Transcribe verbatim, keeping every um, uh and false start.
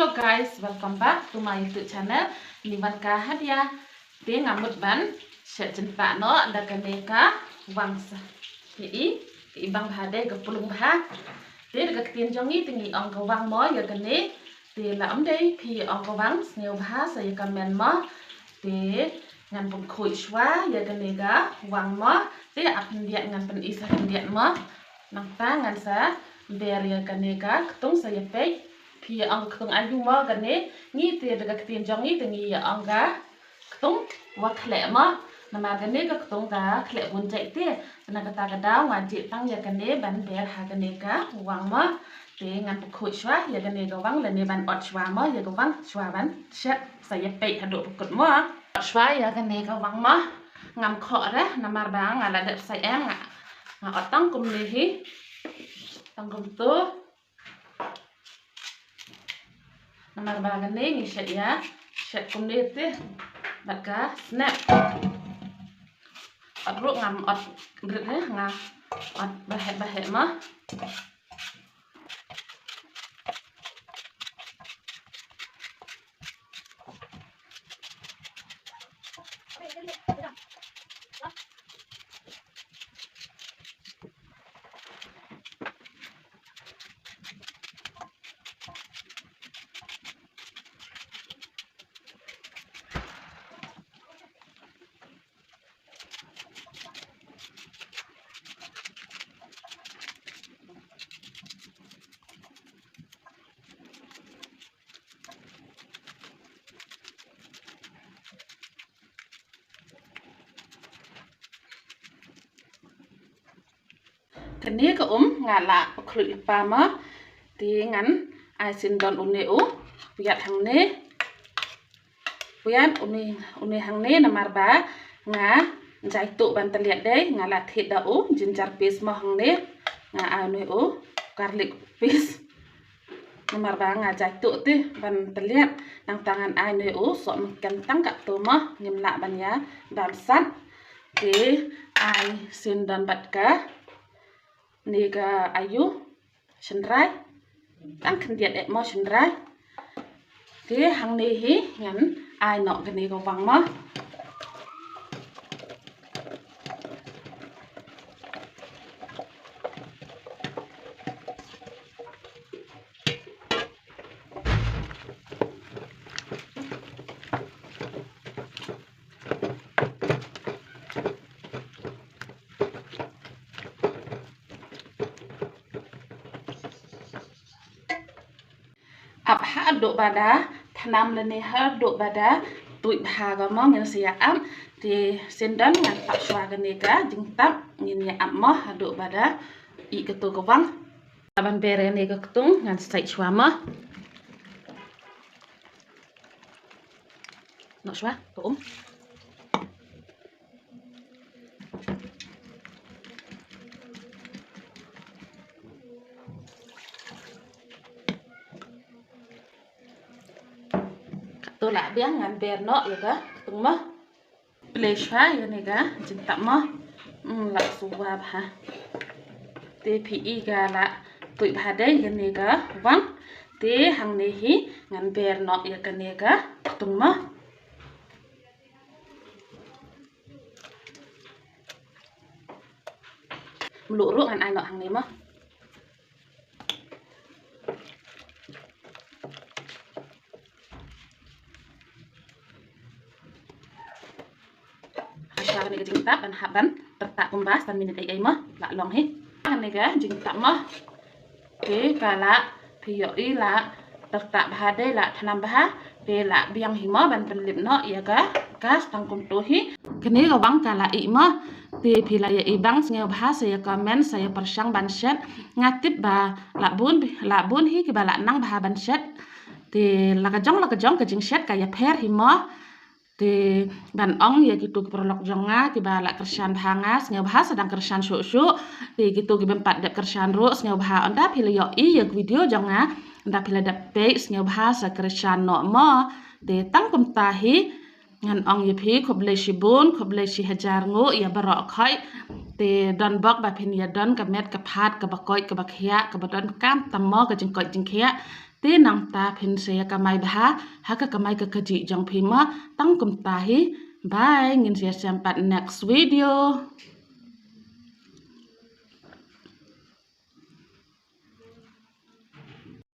Hello guys, welcome back to my YouTube channel. Ni wan ka hadia. Te nga mut ban shet jynta noh da kane ka wang sa. Te i, te i bang bha de ka pulung bha. Te da ka ktien jong i te ngi ong ka wang mo ïa kane. Te la ym dei phi ong ka wang, sngewbha sa ïa comment mo. Te ngan pynkhuid shuwa ïa kane ka wang mo. Te ap khyndiat ngan pyni sa khyndiat mo. Nangta ngan sa ber ïa kane ka ktung sa ïa peit. Phi ong ka ktung aiu mo kane. Ngi te da ka ktien jong ngi te ngi ïa ong ka ktung wa khleh mo. Namar kane ka ktung ka khleh bun jait te. Te na kata ka daw nga jied tang ïa kane ban ber ha kane ka wang mo. Te ngan pynkhuid shuwa ïa kane ka wang lane ban ot shuwa mo ïa ka wang shuwa ban shet sa ïa peit haduh ba kut mo. Ot shuwa ïa kane ka wang mo. Ngam khoh re namar ba nga la dep sa em nga. Nga ot tang kumne hi. Tang kumtu. Namar ba kane ngi shet ïa, shet kumne te bad ka snep. Ot ruh ngam ot brit he, nga ot baheh baheh ma. Kane ka um nga la pynkhluit lypa ma. Te ngan ai syndon une u pyiat hangne. Pyiat une, une hangne namar ba nga jai tuh ban tylliat dei, nga la thied da u ginger paste ma hangne. Nga ai une u garlic paste. Namar ba nga jai tuh te ban tylliat, nangta ngan ai une u sohmynken tang katto ma, ngim lah ban ïa bamsat. Te ai syndon bad kane ka ayu shynrai. Tang khyndiat eh mo shynrai. Te hangne hi ngan ai noh kane ka wang mo. Ap haduh ba da thnam lane haduh ba da tuid bha ka mo ngin sa ïa ap. Te syndon ngan tap shuwa kane ka jingtap ngin ïa ap mo haduh ba da ih kato ka wang. Ban ber kane ka ktung ngan sait shuwa mo. Noh shuwa ka um. Kato la biang ngan ber noh ïa ka ktung mo. Plie shuwa ïa kane ka jingtap mo. Hmm, la suwa bha. Te phi i ka la tuid bha dei kane ka wang. Te hangne hi ngan ber noh ïa kane ka ktung mo. Mluh ruh ngan ai noh hangne mo. Hasha kane ka jingtap ban hap ban tyrtah kumba san minit ei ei mo la long hi. Kane ka jingtap mo. Te ka la phi ïohi la tyrtah bha dei la thnam bha. Te la biang hi mo ban pynlip noh ïa ka gas tang kumto hi. Kane ka wang ka la ih mo. Te phi la ïa ih bang sngewbha sa ïa comment sa ïa pyrshang ban shet. Nga tip ba la bun la bun hi kiba la nang bha ban shet. Te la ka jong la ka jong ka jingshet ka ïapher hi mo. Te ban ong ïa kito ki paralok jong nga kiba la kyrshan bha nga sngewbha sa dang kyrshan shuh shuh. Te kito ki bym pat dep kyrshan ruh sngewbha ynda phi la ïohi ïa ki video jong nga ynda phi la dep peit sngewbha sa kyrshan noh mo. Te tang kumta hi ngan ong ïa phi khublei shibun khublei shi hajar nguh ïa baroh khoit. Te don bok ba phin ïa don ka met ka phad kaba koit kaba khiah kaba donkam tam mo ka jingkoit jingkhiah. Te nangta phin sa ïa kamai bha ha ka kamai ka kajih jong phi mo. Tang kumta hi. Bye, ngin sa ïashem pat next video.